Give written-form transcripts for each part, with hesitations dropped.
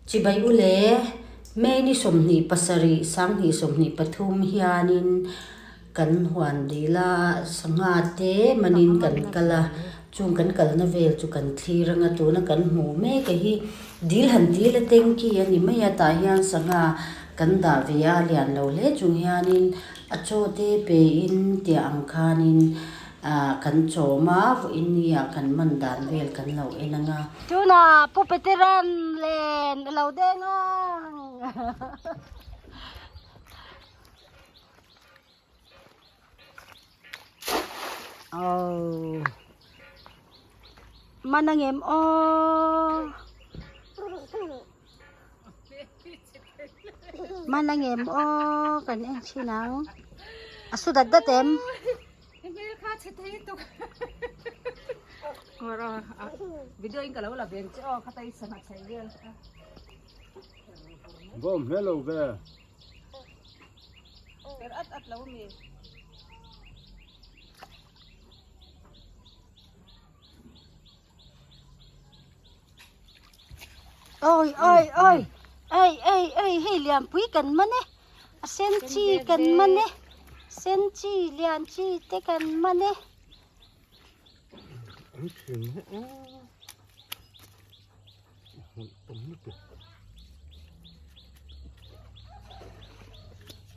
Chibai ule, May ni 27 2023 hianin kan huan dil a, sangha te manin kan kal a, chung kan kalna vel chu kan thlir anga tuna kan hmuh mek a hi dil han dil a tanky a ni mai a, tah hian sangha kan dah ve a, lian lo hle chung hianin a chaw te pe in tiah ang khanin ah kan chawm a, vawiin ni ah kan man dan vel kan lo en anga. Tunah Pu Peteran len a lo deng ang. Oh. Mana ngem oh. Mana ngem oh kan en thin ang. A su dat dat em. Video in ka lo la ven che aw kha tai sana chei vel kha. Bom hello ve. Per at at lo mi. Oi oi oi ei ei ei hei lianpui kan man e a sen chi kan man e sen chi lian chi te kan man e.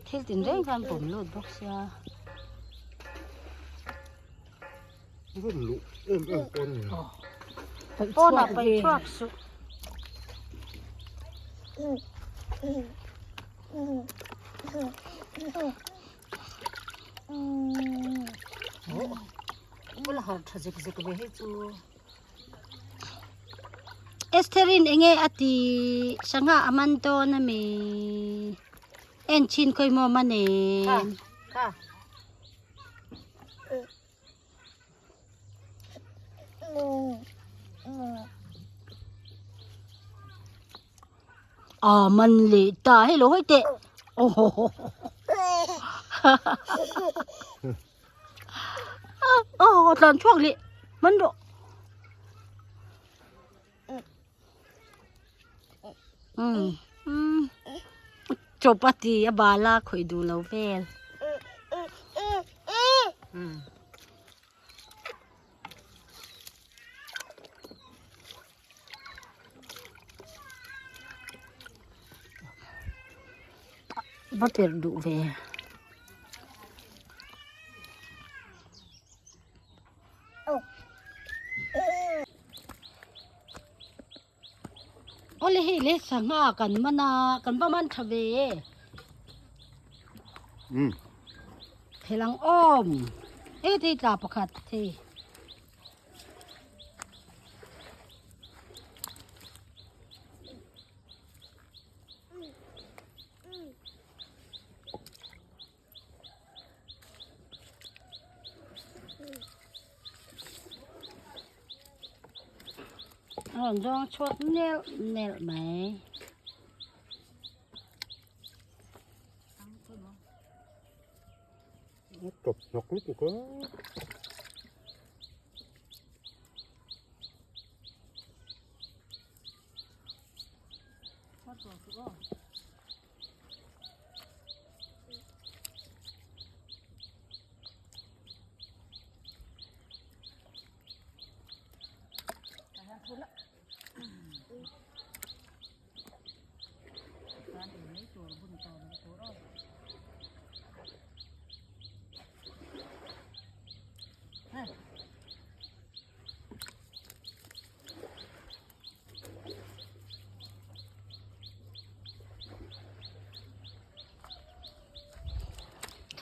Thil tin reng khan pawm lut bawk sia. Pawnah paih chhuak suh. Estherin enge a ti sangha a man dawn a mi en chhin khawi maw man em. A man leh ta hello hawi teh aw aw tlan chhuak leh man rawh um um chawp a ti a bal a khawih duh lo vel um. Va perh duh ve. Awle hei le sangha kan man a kan va man tha ve thelang awm hei thei tla pakhat thei. A rawn zawng chhuak nelh nelh mai. Tawp hnawk lutuk a.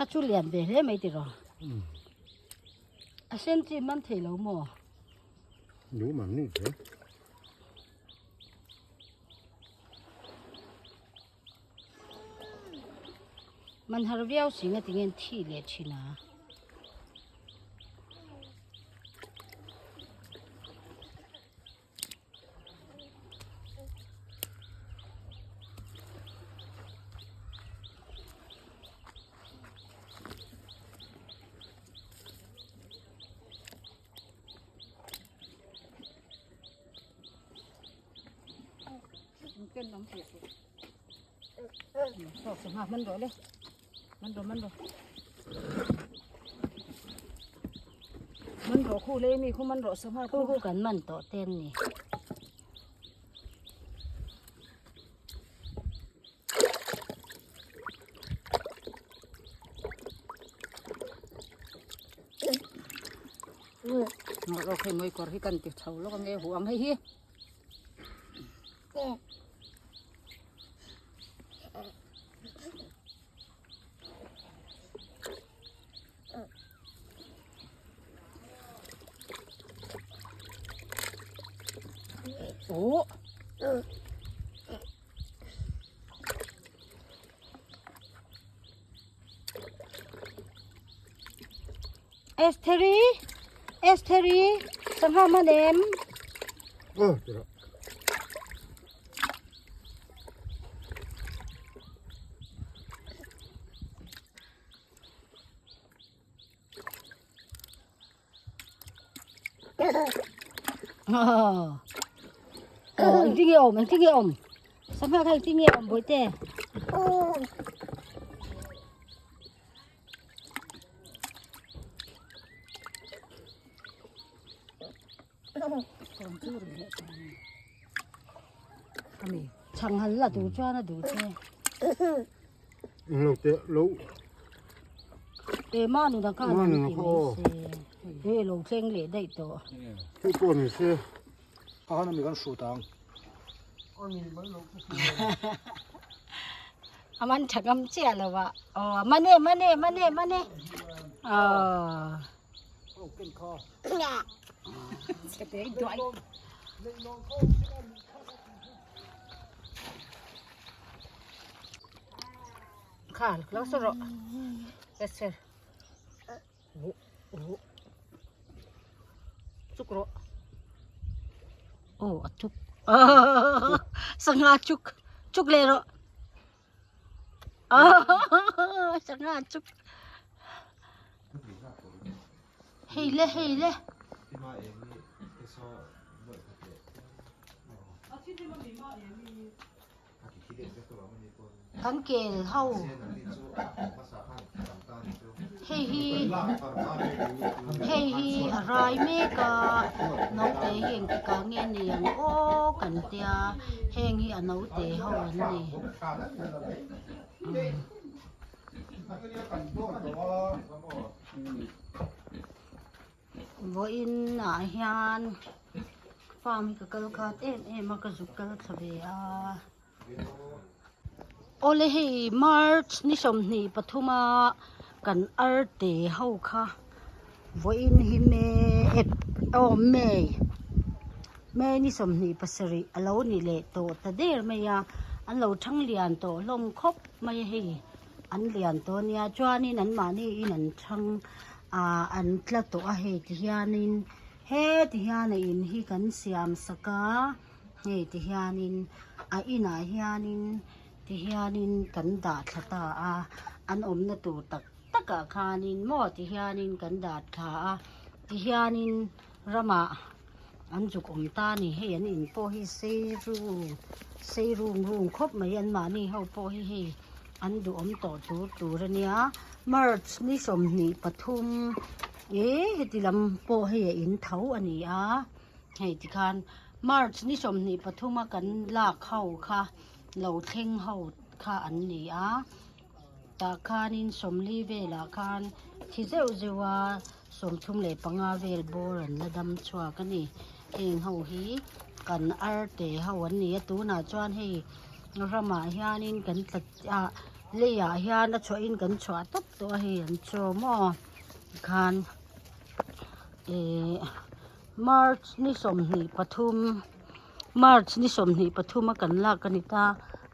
Kha chu lian ve hle mai tiraw a sen chi man thei lo maw Man har viau si nga tinge thi leh thin a. Ken awm tih suh. Saw sangha man rawh le. Man rawh man rawh. Man rawh khu le mi khu man rawh sangha khu khu kan man tawh te an ni. Rawh khei mawi kawr hi kan ti chho lawk ange hu ang hei hi. Ủa? Estheri Estheri sangha man em Ờ, engtin nge awm engtin nge awm sangha kha engtin nge awm bawihte Chhang han la duh chuan a duh che. Lo te lo. E ma nu na kha an ti mai se. E lo thleng leh daih tawh. Thu pawh ni se. Kha na mi kan hru tang. A man tha ngam chiah lo a. Aw man e man e man e man e. Aw. Kha lo saw rawh. Esther. Chuk rawh. Aw a chuk. Sangha chuk. Chuk leh rawh. Sangha chuk. Hei le hei le. Kan kel ho hei hi hei hi a rai mek a naute hi engtik ah nge ni ang aw kan tia heng hi a naute ho an ni. Vawiin ah hian farm hi ka kal khat em em a ka zuk kal thla ve a awle hei march ni 23 a kan arte ho kha vawiin hi me ep aw may may ni 27 a lo ni leh tawh ta der mai a an lo thang lian tawh hlawm khawp mai a hei. An lian tawh a nia chuanin anmahni in an thlang ah an tla tawh a hei ti hianin heti hian a in hi kan siam sak a hei ti hianin a inah hianin ti hianin kan dah thla ta a an awmna tur tak tak ah khanin maw ti hianin kan dah thla a ti hianin ramah an zuk awm ta a ni hei an in pawh hi sei ru sei rum rum khawp mai anmahni ho pawh hi hei an duhawm tawh tur tur a nia march ni 23 eh heti lam pawh hei a in tho a ni a hei tikhan march ni 23 a kan lak ho kha lo thleng ho kha an ni a tah khanin 40 velah khan thi zeuh zeuh a 35 vel bawr an la dam chhuak a ni heng ho hi kan arte ho an ni a tunah chuan hei ramah hianin kan tla ah leiah hian a chhuahin kan chhuah tawp tawh a hei an chaw maw tikhan ihh march ni 23 march ni 23 a kan lak a ni ta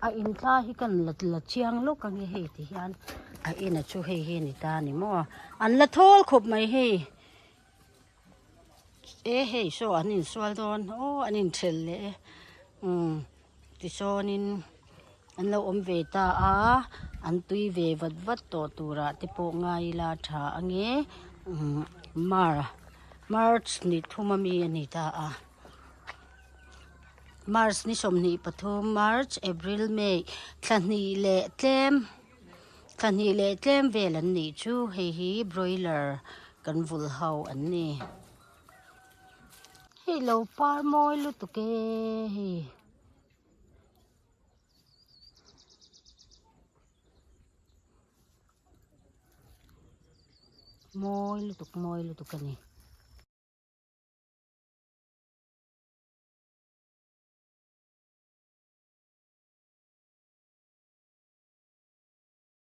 a in thla hi kan la la chiang lawk ang e hei ti hian a in a chu hei hi a ni ta a ni maw an la thawl khawp mai hei. E hei saw an insual dawn aw an inthelh leh e umm tichuanin an lo awm ve ta a an tui ve vat vat tawh turah te pawh ngai ila a tha ange umm mar march ni thum ami a ni ta a. March ni 23 March April May thla hnih leh tlem thla hnih leh tlem vel an nih chu hei hi broiler kan vulh ho an ni. Hei lo par mawi lutuk e hei. Mawi lutuk mawi lutuk a ni.